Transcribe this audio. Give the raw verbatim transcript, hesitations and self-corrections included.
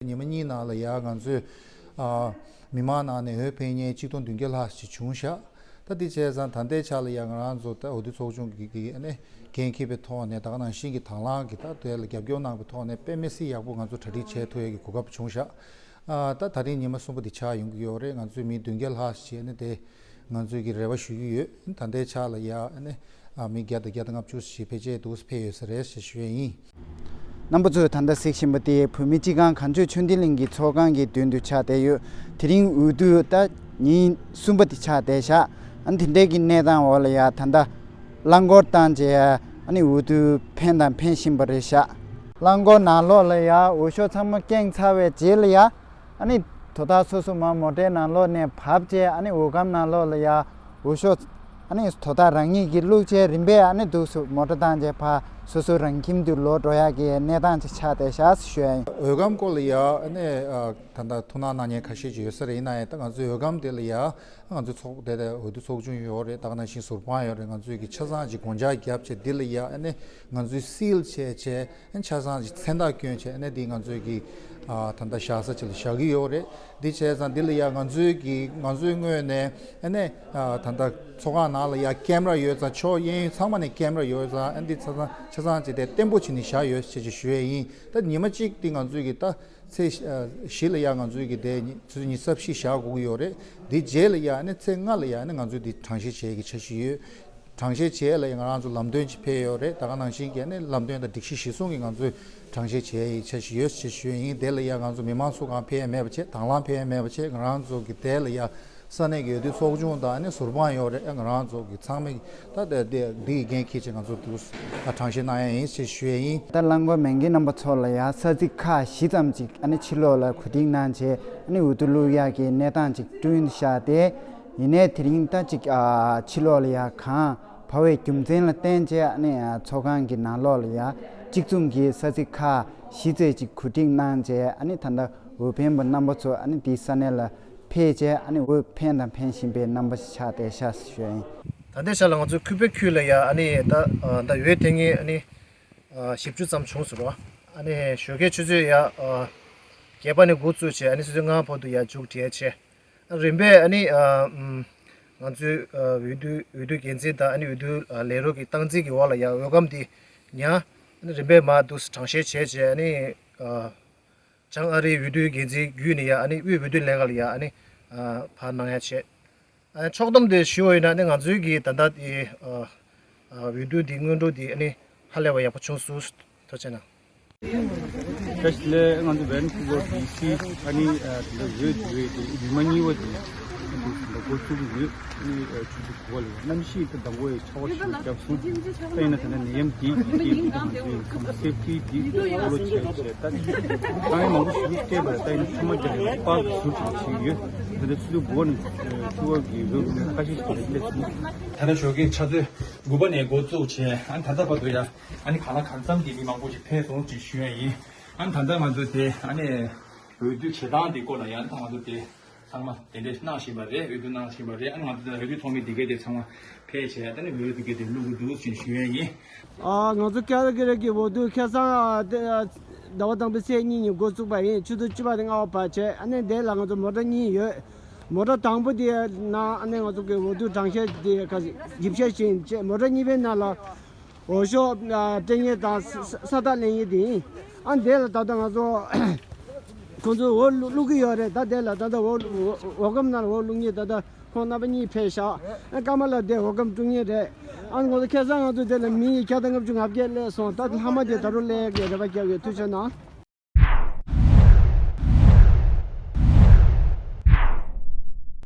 ཉི་མ་གཉིས་ནང་ལ་ཡ་ང་ཚོས་ཨ་མི་མང་ནང་ནས་འོས་འཕེན་མཁན་ཆིག་སྟོང་བདུན་བརྒྱ་ལྷག་ཅིག་བྱུང་ཤག་ད་འདི་བྱས་ཙང་ད་ལྟའི་ཆ་ལ་ཡ་ང་རང་ཚོ་ད་འོས་བསྡུ་ཚོགས་ཆུང་གི་གི་ཨ་ནི་འགན་འཁྱེར་བའི་ཐོག་ནས་ད་ག་ནང་བཞིན་གྱི་དང་བླངས་ཀྱི་ད་དེ་ལ་རྒྱབ་སྐྱོར་གནང་བའི་ཐོག་ནས་དཔེ་མི་སྲིད་ཡག་པོ་ང་ཚོ་གྲ་སྒྲིག་བྱེད་ཐུབ་ཡས་ཀྱི་གོ་སྐབས་བྱུང་ཤག་ཨ་ད་ད་རིང་ཉི་མ་གསུམ་པ་འདི་ཆགས་ཡོང་གི་ཡོད་རེད། ང་ཚོས་མི་བདུན་བརྒྱ་ལྷག་ཅིག་ཨ་ནི་དེ་ང་ཚོས་ཀྱི་རེ་བ་ཞུ་གི་ཡོད། ད་ལྟའི་ཆ་ལ་ཡ་ཨ་ནི་ཨ་མི་བརྒྱ་དང་བརྒྱ་དང་ལྔ་བཅུ་ཞིག་ཕལ་ཆེར་འདུག་སེ་ཕེབས་ཡོད་ས་རེད་ཞེས་ཞུ་ཡས་ཡིན། རྣམ་པ་ཚོས་ད་ལྟ་གཟིགས་བཞིན་པ་དེ་བོད་མི་སྤྱི་ཁང་གངས་ལྗོངས་ཆོས་ལྡན་གླིང་གི་ཚོགས་ཁང་གི་མདུན་དུ་ཆགས་བསྡད་ཡོད། དེ་རིང་འོས་བསྡུ་ད་ཉིན་གསུམ་པ་དེ་ཆགས་བསྡད་ཤག་ཨ་ནི་དེ་འདྲའི་གི་གནས་སྟངས་འོག་ལ་ཡ་ད་ལྟ་རླངས་འཁོར་བཏང་རྗེས་ཨ་ནི་འོས་བསྡུ་འཕེན་དང་འཕེན་བཞིན་པ་རེད་ཤག་རླངས་འཁོར་ནང་ལོགས་ལ་ཡ་འོས་ཤོག་ཚང་མ་བཀྱགས་ཚར་བའི་རྗེས་ལ་ཡ་ཨ་ནི་དོ་བདག་སོ་སོ་མ་མོ་ཊའི་ནང་ལོགས་ནས་བབས་རྗེས་ཨ་ནི་འོས་སྒམ་ནང་ལོགས་ལ་ཡ་འོས་ཤོག་ཨ་ནི་དོ་བདག་རང་ཉིད་ཀྱིས་བླུགས་རྗེས་རིམ་པས་ཨ་ནི་འདུག་སེ་མོ་ཊ་བཏང་རྗེས་ཕར་སོ་སོ་རང་ཁྱིམ་དུ་ལོག་འགྲོ་ཡག་གི་གནས་སྟངས་ཅིག་ཆགས་བསྡད་ཤག་ཞུ་ཡ་ཡིན། འོས་སྒམ་སྐོར་ལ་ཡ་ཨ་ནི་ད་ལྟ་ཐུགས་སྣང་གནང་མཁན་ཁ་ཤས་ཅིག་ཡོད་ས་རེད། ཡིན་ན་ཡང་ད་ང་ཚོའི་འོས་སྒམ་དེ་ལ་ཡ། ང་ཚོའི་ཚོགས་དེ་ལ་འོས་བསྡུ་ཚོགས་ཆུང་ཡོད་རེད། ད་ག་ནང་བཞིན་ཟུར་དཔང་ཡོད་རེད། ང་ཚོས་ཀྱི་ཆ་ཚང་ཅིག་སྒོ་འཇགས་བརྒྱབ་བྱས་འདི་ལ་ཡ་ཨ་ནི་ང་ཚོས་སིལ་བྱས་བྱས་ཨ་ནི་ཆ་ཚང་ཅིག་མཚན་རྟགས་བསྐྱོན་བྱས་ཨ་ནི་འདི་ང་ཚོས་ཀྱི་ཨ་ད་ལྟ་བཞག་ས་ཅིག་ལ་བཞག་གི་ཡོད་རེད། འདི་བྱས་ཙང་འདི་ལ་ཡ་ང་ཚོས་ཀྱི་ང་ཚོའི་ངོས་ནས་ཨ་ནི་ཨ་ད་ལྟ་ཚོགས་ཁང་ནང་ལ་ཡ་ཀེམ་ར་ཡོད་ཙང་ཕྱོགས་གཡས་གཡོན་ཚང་མ་ནས་ཀེམ་ར་ཡོད་ཙང་ཨ་ནི་འདི་ཆ་ཚང་ཆ་ཚང་ཅིག་དེ་བརྟན་པོ་བྱས་ནས་བཞག་ཡོད་ཅེས་ཅིག་ཞུ་ཡས་ཡིན། ད་ཉི་མ་གཅིག་འདི་ང་ཚོས་ཀྱི་ད། ཚེས་བཞི་ལ་ཡ་ང་ཚོའི་གི་དེ་ཉི་ཆུ་ཚོད་ཉི་ཤུ་རྩ་བཞི་བཞག་དགོས་ཀྱི་ཡོད་རེད། འདི་རྗེས་ལ་ཡ་ནི་ཚེས་ལྔ་ལ་ཡ་ནི་ང་ཚོའི་འདི་གྲངས་བཤེར་བྱེད་ཀྱི་འཆར་གཞི་ཡོད། གྲངས་བཤེར་བྱེད་ལ་ཡ་ང་རང་ཚོ་ལམ་སྟོན་ཅིག་ཕེབས་ཡོད་རེད། ད་ག་ནང་བཞིན་གྱི་ནི་ལམ་སྟོན་དང་སྒྲིག་གཞི་གཞིར་བཟུང་གི་ང་ཚོས་གྲངས་བཤེར་བྱེད་ཡི་འཆར་གཞི་ཡོད་ཅེས་ཞུ་ཡི་ཡིན། དེ་ལ་ཡ་ང་ཚོ་མི་མང་ཚོགས་ཁང་ཕེབས་ཡ་མེད་པ་བྱས། དང་བླངས་ཕེབས་ཡ་མེད་པ་བྱས། ང་རང་ཚོ་གི་དེ་ལ་ཡ་ས་གནས་ཀྱི་འོས་བསྡུ་ཚོགས་ཆུང་དང་ནི་ཟུར་དཔང་ཡོད་རེད། ང་རང་ཚོ་གི་ཚང་མས་ད་དེ་དེ་འདི་ཡི་འགན་འཁྱེར་བྱས་ང་ཚོ་འདུག་གྲངས་བཤེར་གནང་ཡ་ཡིན་ཞེས་ཞུ་ཡ་ཡིན། ད་རླངས་འཁོར་མེད་མཁན་རྣམ་པ་ཚོ་ལ་ཡ་ས་ཚིགས་ཁག་བཞི་ཙམ་ཅིག་ཨ་ནི་ཕྱི་ལོགས་ལ་གོ་སྒྲིག་གནང་བྱས་ཨ་ནི་འོས་བསྡུ་བླུག་ཡག་གི་གནས་སྟངས་ཅིག་བསྐྲུན་བཞག་སྟེ། ཡིན་ནའི་དེ་རིང་ད་ཅིག་ཨ་ཕྱི་ལོགས་ལ་ཡ་གངས་བབས་པའི་རྒྱུ་མཚན་ལ་བརྟེན་བྱས་ཨ་ནི་ཨ་ཚོགས་ཁང་གི་ནང་ལོགས་ལ་ཡ་གཅིག་མཚུངས་ཀྱི་ས་ཚིགས་ཁག་བཞི་ཙམ་ཅིག་གོ་སྒྲིག་གནང་བྱས་ཨ་ནི་ད་ལྟ་འོས་འཕེན་པ་རྣམ་པ་ཚོ་ཨ་ནི་དེའི་ས་གནས་ལ་ཕེབས་བྱས་ཨ་ནི་འོས་འཕེན་དང་འཕེན་བཞིན་པའི་རྣམ་པ་ཞིག་ཆགས་བསྡད་ཤག་ཞུ་ཡ་ཡིན། ད་ལྟའི་ཆ་ལ་ང་ཚོ་ཁུལ་དཔོན་ཁུལ་ལ་ཡ་ཨ་ནི་ད་ད་འོས་འཕེན་མཁན་ཨ་ནི་བཞི་བཅུ་ཙམ་བྱུང་ཟེར་རོ། ཨ་ནི་ཞོགས་ཀའི་ཆུ་ཚོད་ཡ་བརྒྱད་པ་ནས་འགོ་བཙུགས་བྱས་ཨ་ནི་ཆུ་ཚོད་ལྔ་བར་དུ་ཡ་མཇུག་སྒྲིལ་བྱས། རིམ་པས་ཨ་ནི་ང་ཚོའི་འོས་བསྡུ་འོས་བསྡུ་འགན་འཛིན་དང་ཨ་ནི་འོས་བསྡུ་ལས་རོགས་ཀྱི་སྟངས་འཛིན་གྱི་འོག་ལ་ཡ་འོས་སྒམ་འདི་ཉར། ཨ་ནི་རིམ་པས་མར་འདུག་སེ་གྲངས་བཤེར་བྱས་བྱས་ཨ་ནི། བྱང་ཨ་རིའི་འོས་བསྡུའི་འགན་འཛིན་བརྒྱུད་ནས་ཡ་ཨ་ནི་དབུས་འོས་བསྡུ་ལྷན་ཁང་ལ་ཡ་ཨ་ནི་ཕར་གནང་ཡ་བྱས། ཨ་ནི་ཕྱོགས་བསྡོམས་དེ་ཞུ་བ་ཡིན་ན་ཨ་ནི་ང་ཚོའི་གི་ད་ལྟ་དེ་འོས་བསྡུ་འདི་སྔོན་འགྲོ་འདི་ཨ་ནི་ཧ་ལས་པ་ཡག་པོ་བྱུང་སོང་། ཐུགས་རྗེ་གནང་། བཀྲ་ཤིས་བདེ་ལེགས། ང་ཚོ་ཝན་ཀུ་ཝར་ཌི་སི་ཨ་ནི་འོས་བསྡུ་བའི་དེ་ཉི་མ་གཉིས་པ་དེ་འགོ་བཙུགས་ཀྱི་ཡོད། ཨ་ནི་ཆུ་ཚོད་དགུ་པ་ལ་གནམ་གཤིས་དེ་དང་པོ་ཡི་ཆར་པ་ཞིག་བརྒྱབ་སོང་། ད་ཡིན་ན་ད་ནི་ནད་ཡམས་དེའི་རྐྱེན་གྱིས་ང་ཚོའི་ཚང་མ་སེབ་ཊི་དེ་གཙོ་བོ་བྱས་བྱས་ད་དཀའ་ངལ་མང་པོ་ཞིག་སྤྲད་པ་རེད། ད་ཡིན་ན་ཚང་མ་རྒྱག་ཡོད་པར་ཟུར་ཅིག་བྱེད་ཀྱི་ཡོད། ད་ལྟ་ཆུ་ཚོད་དགུ་པ་ནས་བཅུ་པ་གི་འོས་སྒང་ཁ་ཤས་ཤིག་སླེབས་སོང་། ད་ལྟ་ཞོགས་ཀའི་ཆུ་ཚོད་དགུ་པ་ནས་འགོ་བཙུགས་བྱས་ཨ་ནི་ད་ལྟ་བར་དུ་ཡ་ཨ་ནི་གང་ལ་གང་འཚམ་གྱི་མི་མང་པོ་ཞིག་ཕེབས་སོང་ཅེས་ཞུ་ཡ་ཡིན། ཨ་ནི་ད་ལྟ་ང་ཚོ་དེ་ཨ་ནི་འོས་བསྡུ་བྱེད་སྟངས་དེ་སྐོར་ལ་ཡང་ད་ང་ཚོ་དེ་ཚང་མ་དེ་འདྲས་གནང་བཞིན་པ་རེད། འོས་བསྡུ་གནང་བཞིན་པ་རེད། ཨ་ནི་ང་ཚོ་དེ་འོས་བསྡུ་ཚོགས་མི་འདི་གས་དེ་ཚང་མ་ཕེབས་བྱས་ད་ནི་འོས་བསྡུ་གས་དེ་བླུག་གི་འདུག་ཅེས་ཞུ་ཡ་ཡིན། ཨ་ང་ཚོ་ཀ་ལ་ཀི་རི་གི་འོས་བསྡུ་ཁ་སང་ཨ་དེ་ཨ་ཟླ་བ་དང་པོའི་ཚེས་གཉིས་ཉིན་འགོ་བཙུགས་པ་ཡིན། ཆུ་ཚོད་བཅུ་པ་ནས་ལྔ་པ་བར་བྱས། ཨ་ནི་དེ་ལ་ང་ཚོ་མོ་ཊ་གཉིས་ཡོད། མོ་ཊ་དང་པོ་དེ་ནང་ཨ་ནི་ང་ཚོ་གི་འོས་བསྡུ་གྲངས་བཤེར་དེ་ག་ཞིབ་བཤེར་བྱེད་ཡིན་བྱས། མོ་ཊ་གཉིས་པའི་ནང་ལ་འོས་ཤོག་ཨ་སྤྲད་མཁན་དང་ས་ས་ས་རྟགས་ལེན་མཁན་དེ་ཡིན། ཨ་འདི་ལ་ད་ལྟ་ང་ཚོ་ཁོང་ཚོས་འོས་བླུག་བླུག་གི་ཡོད་རེད། ད་དེ་ལ་ད་ལྟ་འོས་འོས་འོས་སྒམ་ནང་འོས་བླུག་མཁན་ད་ལྟ་ཁོང་རྣམ་པ་གཉིས་ཕེབས་ཤག་ཨ་ཀརྨ་ལགས་དེ་འོས་སྒམ་དཀྲུག་མཁན་རེད། ཨ་ང་ཚོ་ཁ་སང་ང་ཚོ་དེ་ལ་མི་བརྒྱ་དང་ལྔ་བཅུ་ང་བརྒྱད་སླེབས་སོང་། ད་ལྷག་མ་དེ་ད་རུང་སླེབས་ཡག་གི་རེ་བ་རྒྱག་ཡོད། ཐུགས་རྗེ་གནང་།